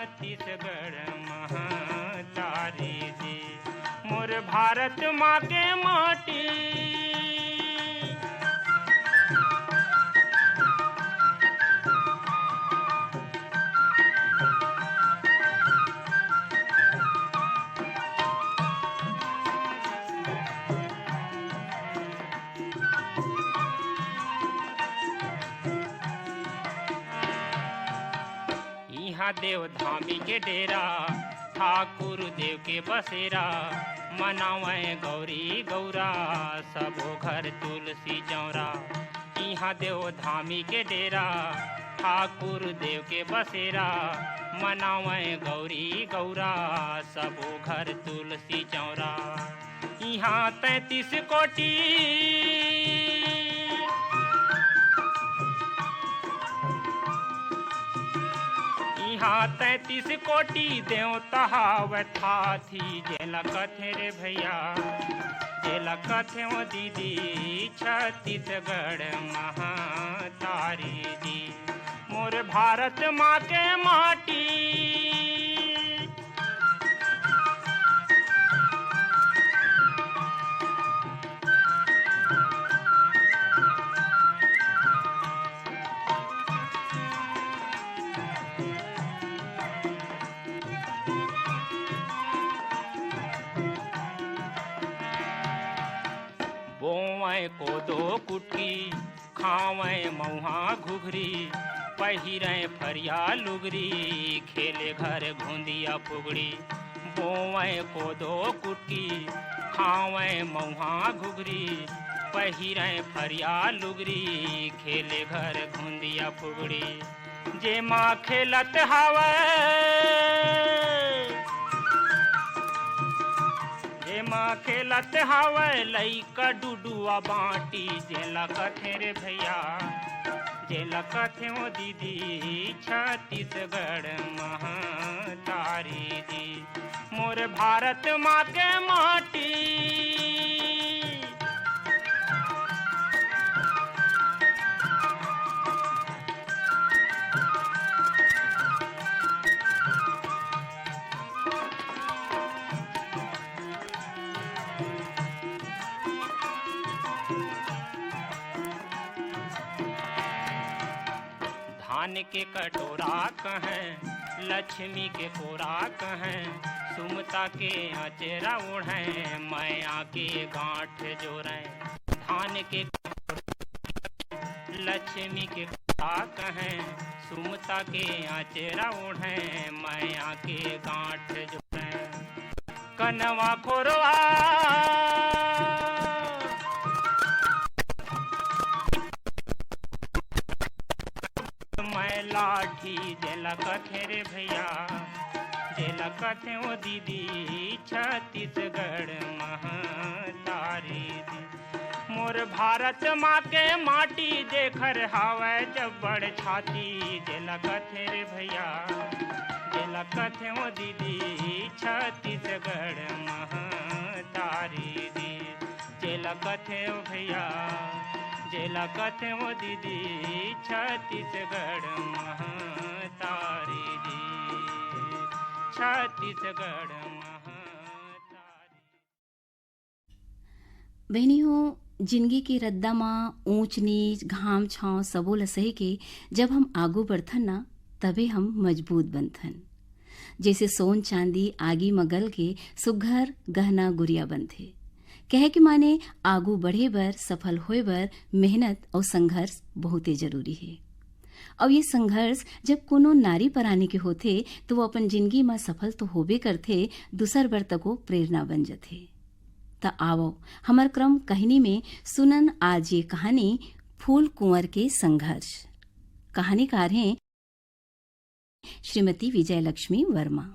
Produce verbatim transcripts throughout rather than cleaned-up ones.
छत्तीसगढ़ महतारी जी, मोर भारत माँ के माटी। इहाँ देव धामी के डेरा, ठाकुर देव के बसेरा, मनावै गौरी गौरा, सबो घर तुलसी चौरा। इहाँ देव धामी के डेरा, ठाकुर देव के बसेरा, मनावै गौरी गौरा, सबो घर तुलसी चौरा। इहाँ तैंतीस कोटि, इहाँ तैंतीस कोटि देवता हावै थाथी, जेला कथे रे भैया, जेला कथे ओ दीदी, छत्तीसगढ़ महतारी जी, मोर भारत माँ के माटी। बोवै कोदो कुटकी, खावै मउहा घुघरी, पहिरै फरिया लुगरी, खेले घर घुंदिया फुगड़ी। बोवै कोदो कुटकी, खावै मउहा घुघरी, पहिरै फरिया लुगरी, खेले घर घुंदिया फुगड़ी। जेमा खेलत हावै, जेमा खेलत हावै लइका डुडुआ बाँटी, जेला कथे रे भैया, जेला कथे ओ दीदी, छत्तीसगढ़ महतारी जी, मोर भारत माँ के माटी। धान के कटोरा कहै, लक्ष्मी के कोरा कहै, सुमता के अचेरा ओढ़ै, मया के गांठ जोरै। धान के लक्ष्मी के कोरा कहै, सुमता के अचेरा ओढ़ै, मया के गांठ जोरै। कनवा खोरवा मैं लाठी, जेला कथे रे भैया, जेला कथे ओ दीदी, छत्तीसगढ़ महतारी जी। मोर भारत माँ के माटी, जेखर हावै जब्बड़ छाती, जेला कथे रे भैया, जेला कथे ओ दीदी, छत्तीसगढ़ महतारी जी। जेला कथे ओ भैया, जेला कथे ओ दीदी, छत्तीसगढ़ महतारी जी, छत्तीसगढ़ महतारी। बहिनी हो, जिनगी के रद्दा म ऊंच नीच, घाम छांव सबो ल सहे के जब हम आगू बढ़थन ना, तभे हम मजबूत बनथन। जैसे सोन चांदी आगी म गल के सुघर गहना गुरिया बनथे। कहे के माने आगू बढ़े बर, सफल होए बर मेहनत अउ संघर्ष बहुते जरूरी हे। अउ ये संघर्ष जब कोनो नारी परानी के होथे, तो वो अपन जिनगी म सफल तो होबे करथे, दूसर बर तको प्रेरणा बन जथे। त आवव, हमर क्रम कहिनी में सुनन आज ये कहानी फूल कुंवर के संघर्ष। कहानीकार हें श्रीमती विजयलक्ष्मी वर्मा।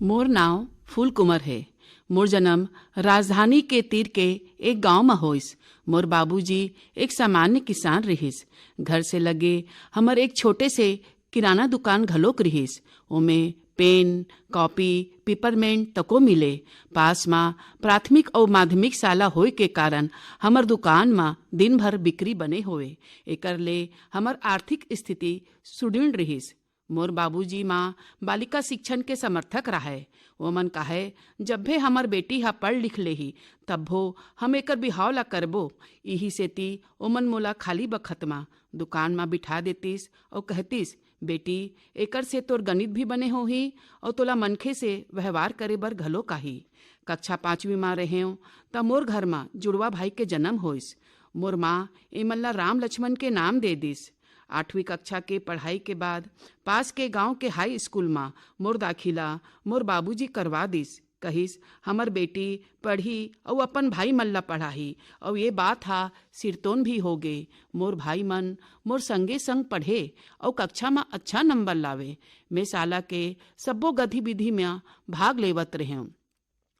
मोर नांव फूल कुंवर हे। मोर जन्म राजधानी के तीर के एक गांव म होइस। मोर बाबूजी एक सामान्य किसान रिहिस। घर से लगे हमर एक छोटे से किराना दुकान घलोक रिहिस। ओमे पेन, कॉपी, पिपरमेंट तको मिले। पास म प्राथमिक अउ माध्यमिक शाला होए के कारण हमर दुकान म दिन भर बिक्री बने होवे। एकर ले हमर आर्थिक स्थिति सुदृढ़ रिहिस। मोर बाबूजी माँ बालिका शिक्षण के समर्थक रहय। ओमन कहय, "जब्बे हमर बेटी ह पढ़ लिख लेही, तब्बो हम एकर बिहाव ला करबो।" इही सेती ओमन मोला खाली बखत म दुकान म बिठा देतिस अउ कहतिस, "बेटी, एकर से तोर गणित भी बने होही अउ तोला मनखे से व्यवहार करे बर घलोक आही।" कक्षा पाँचवीं म रहेंव, त मोर घर म जुड़वा भाई के जन्म होइस। मोर माँ एमन ला राम लक्ष्मण के नाम दे दिस। आठवीं कक्षा के पढ़ाई के बाद पास के गांव के हाई स्कूल म मोर दाखिला मोर बाबूजी करवा दिस। कहिस, "हमर बेटी पढ़ही अउ अपन भाई मन ला पढ़ाही।" अउ ये बात हा सिरतोन भी होगे। मोर भाई मन मोर संगे संग पढ़े अउ कक्षा म अच्छा नंबर लावे। मैं शाला के सब्बो गतिविधि म भाग लेवत रहेंव।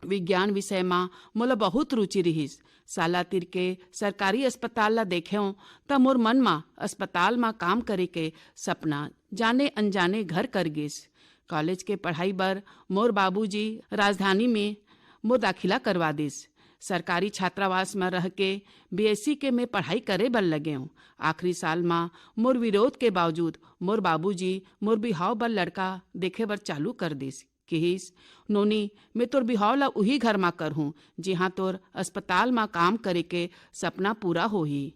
विज्ञान विषय म मोला बहुत रुचि रिहिस। शाला तीर के सरकारी अस्पताल ला देखेंव, त मोर मन म अस्पताल म काम करे के सपना जाने अनजाने घर कर गिस। कॉलेज के पढ़ाई बर मोर बाबूजी राजधानी में मोर दाखिला करवा दिस। सरकारी छात्रावास म रह के बीएससी के मैं पढ़ाई करे बर लगेंव। आखिरी साल म मोर विरोध के बावजूद मोर बाबूजी मोर बिहाव बर लड़का देखे बर चालू कर दिस। किहिस, "नोनी, मैं तोर बिहाव ला उही घर म करहूं, जिहां तोर अस्पताल म काम करे के सपना पूरा होही।"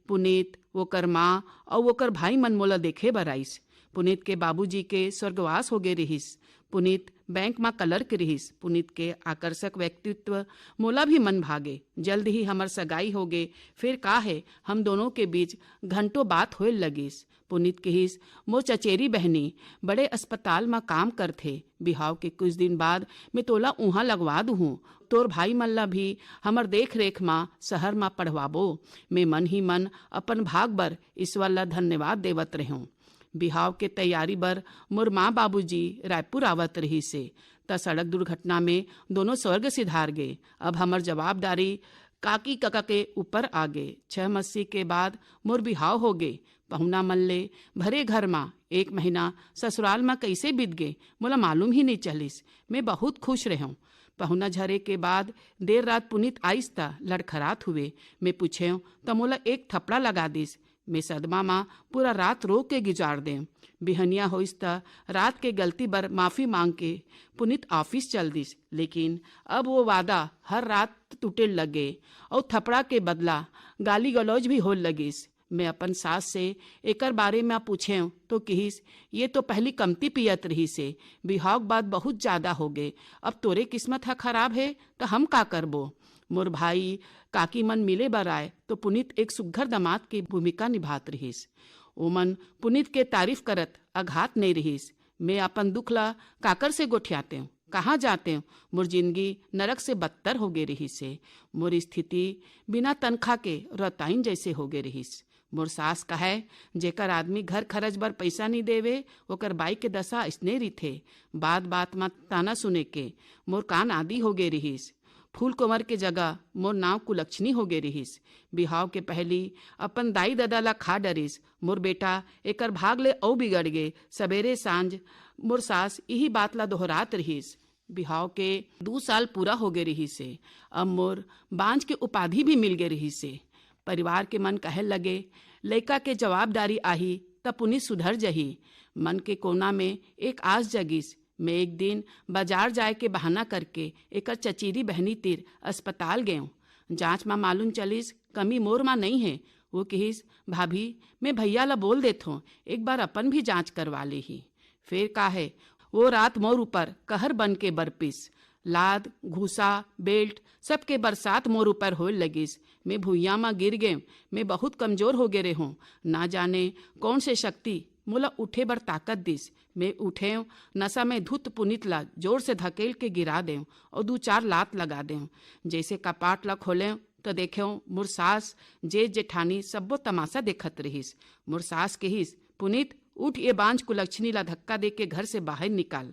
पुनीत, ओकर माँ अउ ओकर भाई मन मोला देखे बर आइस। पुनीत के बाबूजी के स्वर्गवास होगे रिहिस। पुनीत बैंक म क्लर्क रिहिस। पुनीत के आकर्षक व्यक्तित्व मोला भी मन भागे। जल्द ही हमर सगाई होगे। फिर का हे, हम दोनों के बीच घंटों बात होए लगिस। पुनीत किहिस, "मोर चचेरी बहनी बड़े अस्पताल म काम करथे। बिहाव के कुछ दिन बाद मैं तोला उहां लगवा दुहूं। तोर भाई मन ला भी हमर देख रेख म शहर म पढ़वाबो।" मैं मन ही मन अपन भाग बर ईश्वर ला धन्यवाद देवत रहेंव। बिहाव के तैयारी बर मोर माँ बाबूजी रायपुर आवत रहिसे, त सड़क दुर्घटना में दोनों स्वर्ग सिधार गे। अब हमर जवाबदारी काकी कका के ऊपर आ गे। छह मस्सी के बाद मोर बिहाव हो गे। पहुना मन ले भरे घर म एक महीना ससुराल म कइसे बीत गे, मोला मालूम ही नइ चलिस। मैं बहुत खुश रहेंव। पहुना झरे के बाद देर रात पुनीत आइस त लड़खड़ात हुए। मैं पूछेंव त मोला एक थपड़ा लगा दिस। मैं सदमा म पूरा रात रो के गुजार देंव। बिहनिया होइस त रात के गलती बर माफी मांग के पुनीत ऑफिस चल दिस। लेकिन अब वो वादा हर रात टूटे लगे अउ थपड़ा के बदला गाली गलौज भी होए लगिस। मैं अपन सास से एकर बारे म पूछेंव तो किहिस, "ये तो पहली कमती पियत रहिसे, बिहाव के बाद बहुत ज्यादा हो गे। अब तोरे किस्मत ह खराब हे त हम का करबो?" मोर भाई काकी मन मिले बर आए तो पुनीत एक सुग्घर दामाद के भूमिका निभात रिहिस। ओमन पुनीत के तारीफ करत अघात नइ रिहिस। मैं अपन दुख ला काकर से गोठियातेंव, कहाँ जातेंव? मोर जिंदगी नरक से बदतर हो गे रिहिसे। मोर स्थिति बिना तनखा के रताइन जइसे हो गे रिहिस। मोर सास कहय, "जेकर आदमी घर खरच बर पइसा नइ देवे, ओकर बाई के दशा अइसने रिथे।" बात बात म ताना सुने के मोर कान आदी हो गे रिहिस। फूल कुंवर के जगह मोर नांव कुलक्षणी हो गे रिहिस। बिहाव के पहली अपन दाई ददा ला खा डरिस। मोर बेटा एकर भाग ले अउ बिगड़ गे। सबेरे सांझ मोर सास इही बात ला दोहरात रिहिस। बिहाव के दू साल पूरा हो गे रिहिसे। अब मोर बांझ के उपाधि भी मिल गे रिहिसे। परिवार के मन कहे लगे, "लइका के जवाबदारी आही, त पुनीत सुधर जही।" मन के कोना में एक आस जगिस। मैं एक दिन बाजार जाए के बहाना करके एकर चचेरी बहनी तीर अस्पताल गेंव। जांच म मालूम चलिस, कमी मोर म नइ हे। वो किहिस, "भाभी, मैं भैया ला बोल देथों, एक बार अपन भी जांच करवा लेही।" फेर का हे, वो रात मोर ऊपर कहर बन के बरपिस। लाद, घूसा, बेल्ट, सबके बरसात मोर ऊपर होए लगिस। मैं भुइयां म गिर गेंव। मैं बहुत कमजोर हो गे रेहों। ना जाने कौन से शक्ति मोला उठे बर ताकत दिस। मैं उठेंव, नशा में धुत पुनीत ला जोर से धकेल के गिरा देंव अउ दू चार लात लगा देंव। जइसे कपाट ला खोलेंव, त देखेंव मोर सास, जेठ जेठानी सब्बो तमाशा देखत रिहिस। मोर सास किहिस, "पुनीत, उठ, ये बांझ कुलक्षणी ला धक्का दे के घर से बाहर निकाल।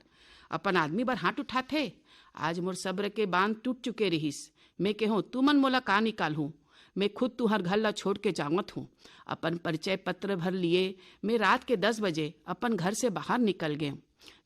अपन आदमी बर हाथ उठाथे।" आज मोर सब्र के बांध टूट चुके रिहिस। मैं केहों, "तुमन मोला का निकालहू? मैं खुद तुंहर घर ला छोड़ के जावत हूं।" अपन परिचय पत्र भर लिए मैं रात के दस बजे अपन घर से बाहर निकल गेंव।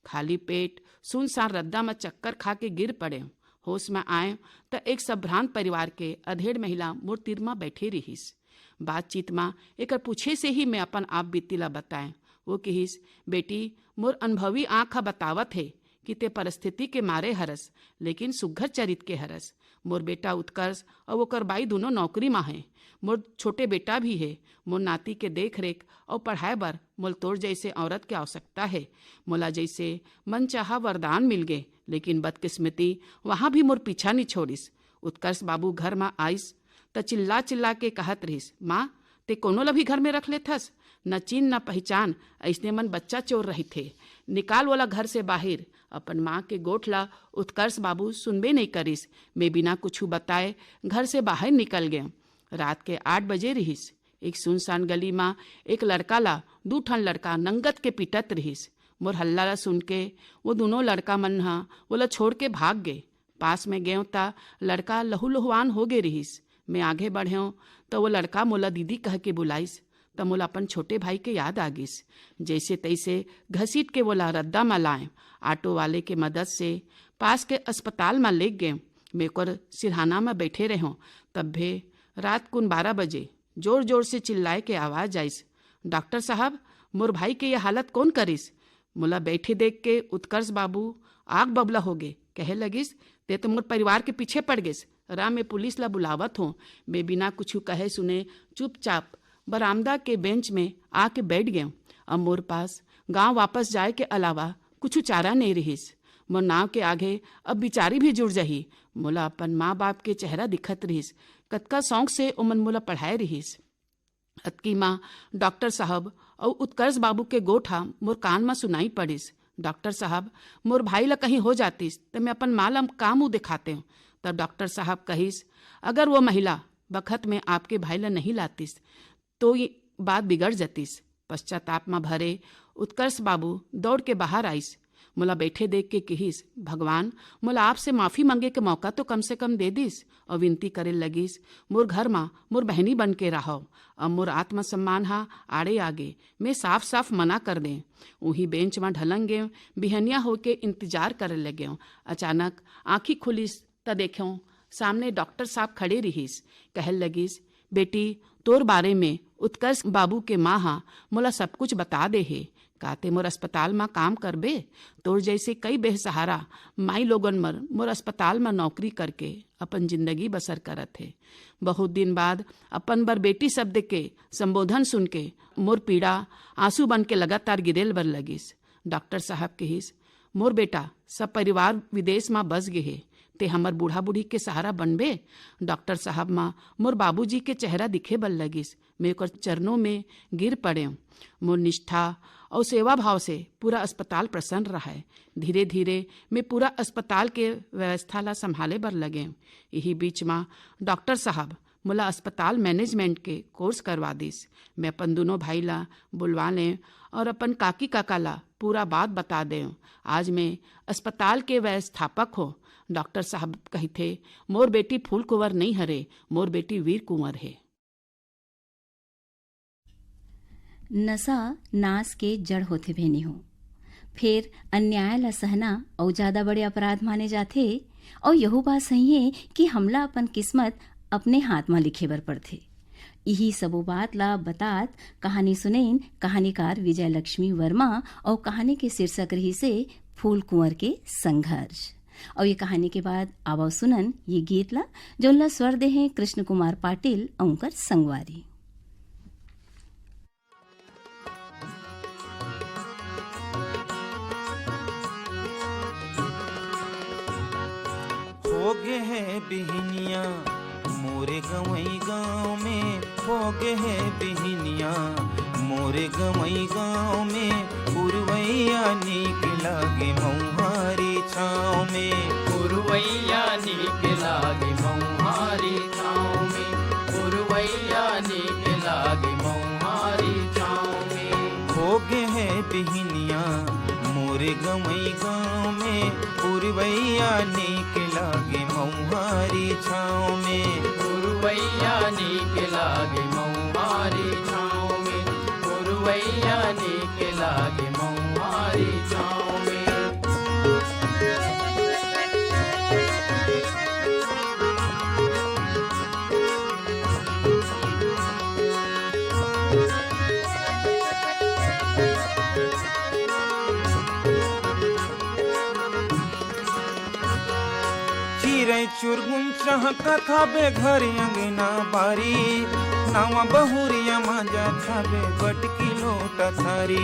खाली पेट सुनसान रद्दा म चक्कर खा के गिर पड़ेंव। होश म आएंव, त एक संभ्रांत परिवार के अधेड़ महिला मोर तीर म बैठे रिहिस। बातचीत म एकर पूछे से ही मैं अपन आप बीती ला बताएंव। वो किहिस, "बेटी, मोर अनुभवी आंख ह बतावत हे कि ते परिस्थिति के मारे हरस, लेकिन सुग्घर चरित के हरस। मोर बेटा उत्कर्ष अउ ओकर बाई दुनों नौकरी म हे। मोर छोटे बेटा भी हे। मोर नाती के देख रेख अउ पढ़ाए बर मोल तोर जइसे औरत के आवश्यकता हे। मोला जइसे मनचाहा वरदान मिल गे, लेकिन बदकिस्मती वहां भी मोर पीछा नि छोड़िस।" उत्कर्ष बाबू घर म आइस, त चिल्ला चिल्ला के कहत रिहिस, "माँ, ते कोनो ल भी घर में रख लेथस, न चिन्ह न पहिचान, अइसने मन बच्चा चोर रहिथे। निकाल वोला घर से बाहिर।" अपन माँ के गोठ ला उत्कर्ष बाबू सुनबे नइ करिस। मैं बिना कुछु बताए घर से बाहिर निकल गेंव। रात के आठ बजे रिहिस। एक सुनसान गली म एक लड़का ला दू ठन लड़का नंगत के पीटत रिहिस। मोर हल्ला ला सुन के वो दुनों लड़का मन ह वोला छोड़ के भाग गे। पास में गेंव, त लड़का लहूलुहान हो गे रिहिस। मैं आघे बढ़ेंव, त वो लड़का मोला दीदी कह के बुलाइस, त मोला अपन छोटे भाई के याद आ गिस। जइसे तइसे घसीट के वोला रद्दा म लाएंव। ऑटो वाले के मदद से पास के अस्पताल म लेग गेंव। मैं ओकर सिरहाना म बैठे रहेंव। तभे रात कुन बारह बजे जोर जोर से चिल्लाए के आवाज आइस, "डॉक्टर साहब, मोर भाई के ये हालत कौन करिस?" मोला बैठे देख के उत्कर्ष बाबू आग बबला हो गे। कहे लगिस, "ते तो मोर परिवार के पीछे पड़ गेस। रा, मैं पुलिस ला बुलावत हों।" मैं बिना कुछु कहे सुने चुपचाप बरामदा के बेंच में आके बैठ गेंव। अब मोर पास गांव वापस जाए के अलावा कुछु चारा नइ रिहिस। मोर नाव के आघे अब बिचारी भी जुड़ जाही। मोला अपन माँ बाप के चेहरा दिखत रिहिस। कतका शौक से ओमन मोला पढ़ाए रिहिस। अतकी म डॉक्टर साहब अउ उत्कर्ष बाबू के गोठ ह मोर कान म सुनाई पड़िस, "डॉक्टर साहब, मोर भाई ल कहीं हो जातिस, त मैं अपन माँ ल का मुंह दिखातेंव?" तब डॉक्टर साहब कहिस, "अगर वो महिला बखत में आपके भाई ल नहीं लातिस, तो ये बात बिगड़ जतिस।" पश्चाताप म भरे उत्कर्ष बाबू दौड़ के बाहर आइस। मोला बैठे देख के किहिस, "भगवान, मोला आपसे माफी मांगे के मौका तो कम से कम दे दिस।" अउ विनती करे लगिस, "मोर घर म मोर बहनी बन के रहव। अब मोर आत्मसम्मान ह आड़े आगे, मैं साफ-साफ मना कर दें।" उही बेंच म ढलंग गेंव, बिहनिया होके इंतजार करे लगेंव। अचानक आंखी खुलिस, त देखेंव, सामने डॉक्टर साहब खड़े रिहिस। कहे लगिस, "बेटी, तोर बारे में उत्कर्ष बाबू के माँ ह मोला सब कुछ बता दे हे। का ते मोर अस्पताल म काम करबे? तोर जइसे कई बेसहारा माई लोगन मन मोर अस्पताल म नौकरी करके अपन जिंदगी बसर करत हे।" बहुत दिन बाद अपन बर बेटी शब्द के संबोधन सुन के मोर पीड़ा आंसू बन के लगातार गिरेल बर लगिस। डॉक्टर साहब किहिस, "मोर बेटा, सब परिवार विदेश म बस गे हे, ते हमर बूढ़ा बूढ़ी के सहारा बनबे?" डॉक्टर साहब म मोर बाबूजी के चेहरा दिखे बर लगिस। मैं ओकर चरणों में गिर पड़ेंव। मोर निष्ठा अउ सेवा भाव से पूरा अस्पताल प्रसन्न रहय। धीरे धीरे मैं पूरा अस्पताल के व्यवस्था ला संभाले बर लगेंव। यही बीच म डॉक्टर साहब मोला अस्पताल मैनेजमेंट के कोर्स करवा दिस। मैं अपन दुनों भाई ला बुलवा लेंव अउ अपन काकी काका ला पूरा बात बता देंव। आज मैं अस्पताल के व्यवस्थापक हों। डॉक्टर साहब कहिथे, "मोर बेटी फूल कुंवर नइ हरे, मोर बेटी वीर कुंवर हे।" नशा नाश के जड़ होथे भेनी हो। फेर अन्याय ला सहना अउ जादा बड़े अपराध माने जाथे। अउ यहू बात सही हे कि हमला अपन किस्मत अपने हाथ म लिखे बर पड़थे। इही सबो बात ला बतात कहानी सुनेन कहानीकार विजय लक्ष्मी वर्मा अउ कहानी के शीर्षक रहिसे फूल कुंवर के संघर्ष। अउ ये कहानी के बाद आवव सुनन ये गीत ला, जोन ला स्वर दे हे कृष्ण कुमार पाटिल अउ उनकर संगवारी। होगे हे बिहनिया मोरे गंवई गांव में, होगे हे बिहनिया मोरे गंवई गांव में। पुरवैया नीक लागे मऊहारी छांव में। पुरवैया नीक लागे मऊहारी छांव में। पुरवैया नीक लागे मऊहारी छांव में। होगे हे बिहनिया मोरे गंवई गांव में। पुरवैया नीक लागे मऊहारी छांव में। पुरवैया नीक लागे मऊहारी छांव में। पुरवैया नीक लागे मऊहारी छांव में। चिरई चुरगुन चहकत हाबे घर अंगना बारी, नवा बहुरिया मांजत हाबे बटकी लोटा थारी।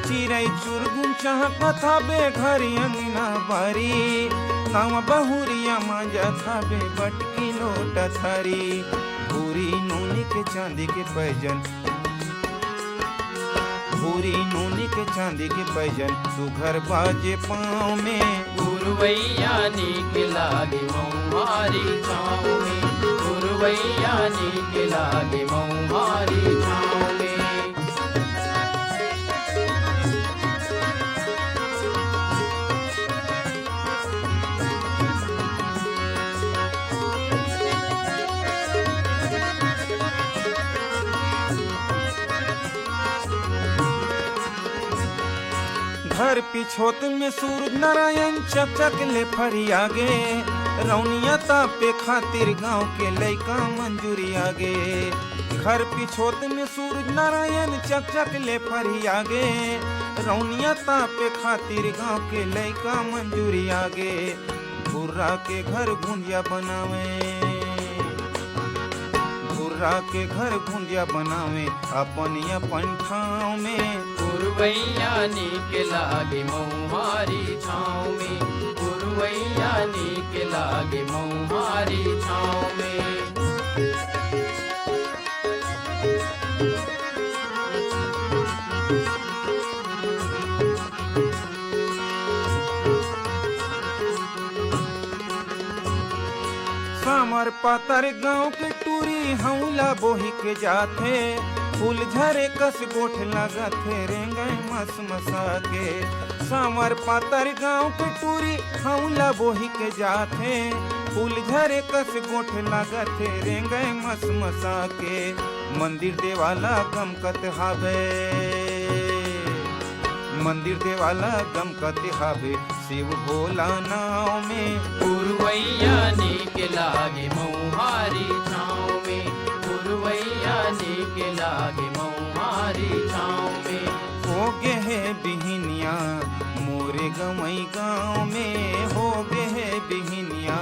चिरई चुरगुन चहकत हाबे घर अंगना बारी, नवा बहुरिया मांजत हाबे बटकी लोटा थारी। भूरी नोनी के चांदी के पैजन, भूरी नोनी के चांदी के पैजन, सुघर बाजे पाँव में। पुरवैया नीक लागे मौहारी छाँव में, पुरवैया नीक लागे मौहारी छाँव में। घर पिछोत में सूरज नारायण चकचक ले फरिया गे, रौनिया तापे खातिर गांव के लइका मन जुरिया गे। घर पिछोत में सूरज नारायण चकचक ले फरिया गे, रौनिया तापे खातिर गांव के लइका मन जुरिया गे। भुर्रा के घर भुंजिया बनावे, भुर्रा के घर भुंजिया बनावे अपन अपन ठाँव में। पुरवैया नीक लागे मौहारी छाँव में, पुरवैया नीक लागे मौहारी छाँव में। सामर पातर गांव के टूरी हौला बोही के जाथे, फूल झरे कस गोठ लागथे रेंगय मस मसा के। सामर पातर गांव के टूरी हौला बोही के जाथे, फूल झरे कस गोठ लागथे रेंगय मस मसा के। मंदिर देवाला गमकत हावे, मंदिर देवाला गमकत हावे शिव भोला नाव में। पुरवैया नीक लागे मौहारी छाँव में, पुरवैया नीक लागे मौहारी छाँव में। हो गे हे बिहिनिया मोरे गंवई गाँव में, हो गे हे बिहिनिया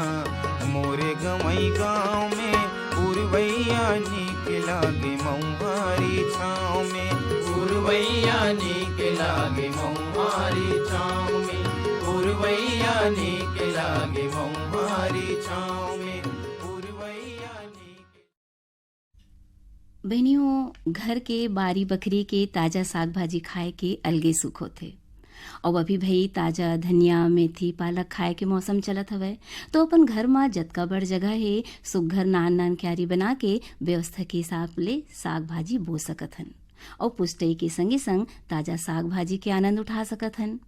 मोरे गंवई गाँव में। पुरवैया नीक लागे मौहारी छाँव में, पुरवैया नीक लागे मौहारी छाँव में, पुरवैया नीक लागे मौहारी छाँव में, पुरवैया नीक। बहिनी हो, घर के बारी बखरी के ताजा साग भाजी खाए के अलगे सुख होथे। अउ अभी भई ताजा धनिया, मेथी, पालक खाए के मौसम चलत हवय, तो अपन घर म जतका बड़ जगह हे, सुग्घर नान-नान क्यारी बना के व्यवस्था के हिसाब ले साग भाजी बो सकत हन। अउ पुष्टई के संगे संग ताजा साग भाजी के आनंद उठा सकत हन।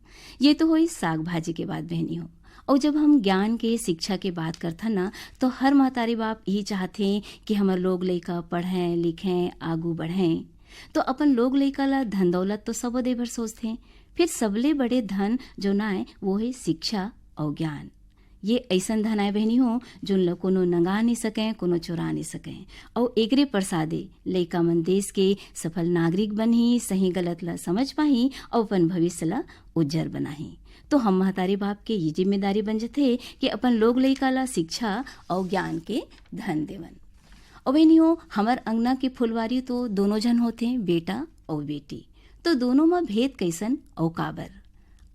ये तो होई साग भाजी के बात बहिनी हो। अउ जब हम ज्ञान के, शिक्षा के बात करथन ना, तो हर महतारी बाप यही चाहथे कि हमर लोग लइका पढ़ें, लिखें, आगू बढ़ें। तो अपन लोग लइका ला धन दौलत तो सबो दे बर सोचथे, फिर सबले बड़े धन जो नाय, वो हे शिक्षा अउ ज्ञान। ये अइसन धन आय बहिनी हो, जोन ल कोनो नंगा नइ सकय, कोनो चोरा नइ सकय। अउ एकरे परसादे लइका मन देश के सफल नागरिक बनही, सही गलत ल समझ पाही अउ अपन भविष्य ल उज्जर बनाही। तो हम महतारी बाप के ये जिम्मेदारी बन जथे कि अपन लोग लइका ल शिक्षा अउ ज्ञान के धन देवन। अउ बहिनी हो, हमर अंगना के फुलवारी तो दोनों झन होथे, बेटा अउ बेटी। तो दोनों म भेद कइसन अउ काबर?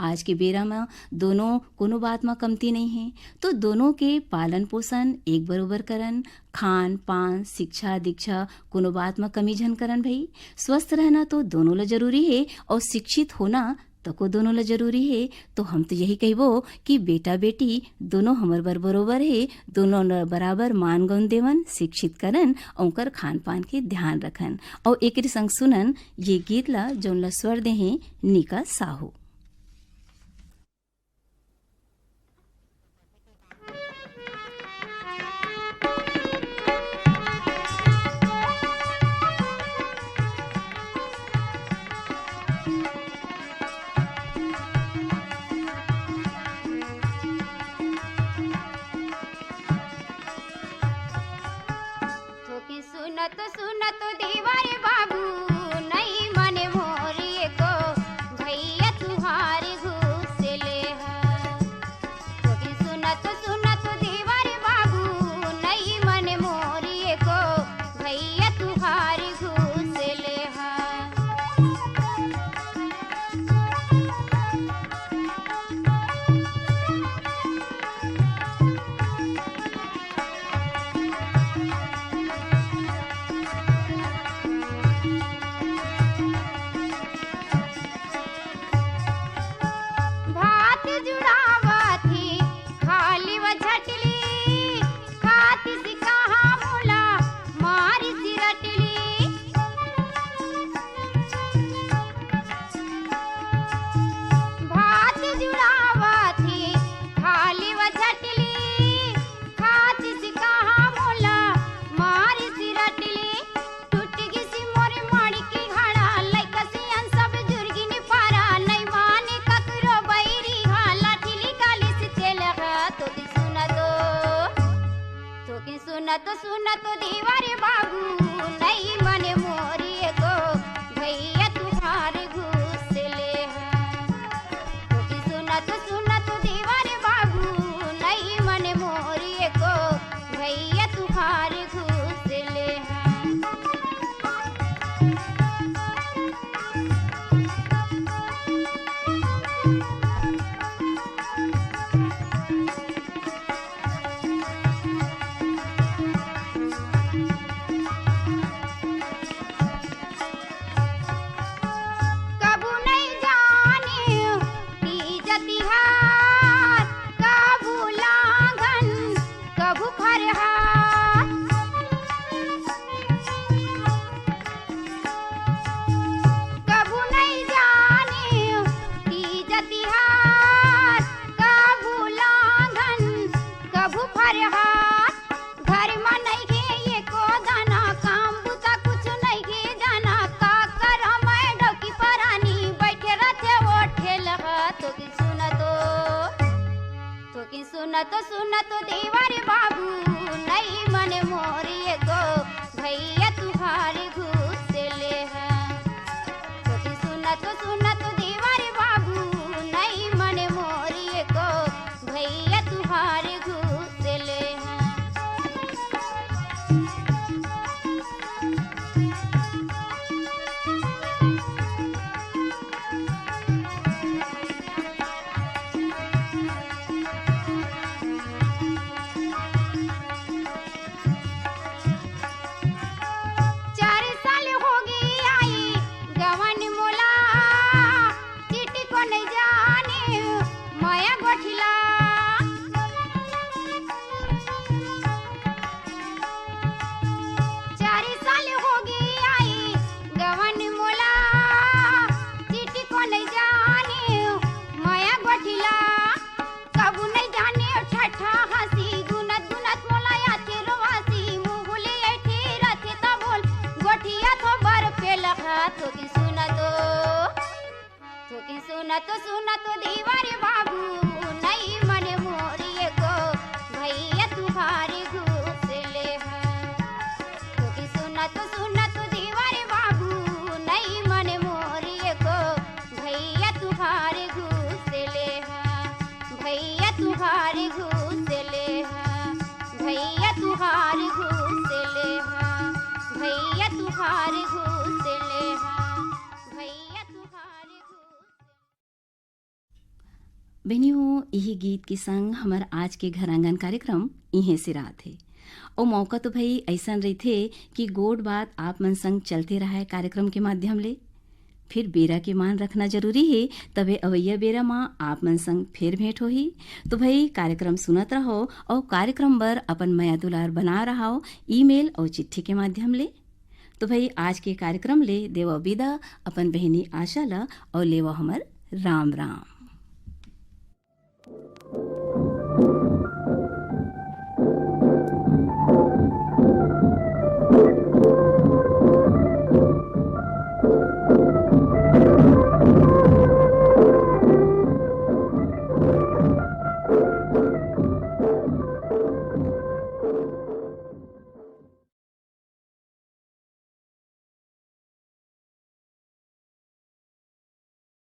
आज के बेरा म दोनों कोनो बात म कमती नइ हे, तो दोनों के पालन पोषण एक बरोबर करन, खान पान, शिक्षा दीक्षा कोनो बात म कमी झन करन भई। स्वस्थ रहना तो दोनों ल जरूरी हे अउ शिक्षित होना तको दोनों ल जरूरी हे। तो हम तो यही कहिबो कि बेटा बेटी दोनों हमर बर बरोबर हे, दोनों ल बराबर मान गौन देवन, शिक्षित करन, ओकर खान पान के ध्यान रखन। अउ एकरे संग सुनन ये गीत ला, जौन ला स्वर दे हे नीका साहू। थोकिन सुनत सुनत देवर बाबू, नइ मने मोर एको भैया तू तो देवर बाबू, नई मन मोरी को भैया तुहार घूस ले हैं। तो कि सुनत सुनत देवर बाबू, नई मन मोरी को भैया तुहार घूस ले हैं। कभू नहीं जाने तीज तिहार, कभू लांघन, कभू फरहार। कभू नहीं जाने तीज तिहार, कभू लांघन, कभू फरहार। घर म नइगे एको दाना, काम बुता कुछु नइगे जाना। का करँव मैं डौकी परानी, बइठे रथे ओ ठेलहा। तो कि सुनत ओ, तो कि सुनत सुनत देवर बाबू, नई मन मोरी को भैया तुहार घूस ले हैं। तो कि सुनत सुनत देवर बाबू, नई मन मोरी को भैया तुहार घूस ले हैं। चार साल होगे आई गवन मोला, चिट्ठी को नहीं जाने मया गोठिला। चार साल होगे आई गवन मोला, चिट्ठी को नहीं जाने मया गोठिला। कभू नहीं जाने ठट्ठा हँसी, गुनत गुनत मोला आथे रोवासी। मुँह ले ऐठे रथे त बोल, गोठिया थो बर पेलहा। तो कि सुनत ओ, तो कि सुनत सुनत देवर बाबू, नई मन मोरी को भैया तुहार घूस ले हैं। तो कि सुनत सुनत देवर बाबू, नई मन मोरी को भैया तुहार घूस ले हैं। भैया तुहार घूस ले हैं। भैया तुहार घूस ले हैं। भैया तुहार घूस ले हैं। भैया तुहार घूस। बहिनी हो, इही गीत के संग हमर आज के घर आंगन कार्यक्रम इहें सिरात हे। अउ मौका तो भई अइसन रहिथे कि गोठ बात आप मन संग चलते रहय कार्यक्रम के माध्यम ले। फिर बेरा के मान रखना जरूरी हे, तभे अवइया बेरा म आप मन संग फेर भेंट होही। तो भई कार्यक्रम सुनत रहव अउ कार्यक्रम बर अपन मया दुलार बना रहव ईमेल अउ चिट्ठी के माध्यम ले। तो भई आज के कार्यक्रम ले देवव बिदा अपन बहिनी आशा ल अउ लेवव हमर राम राम।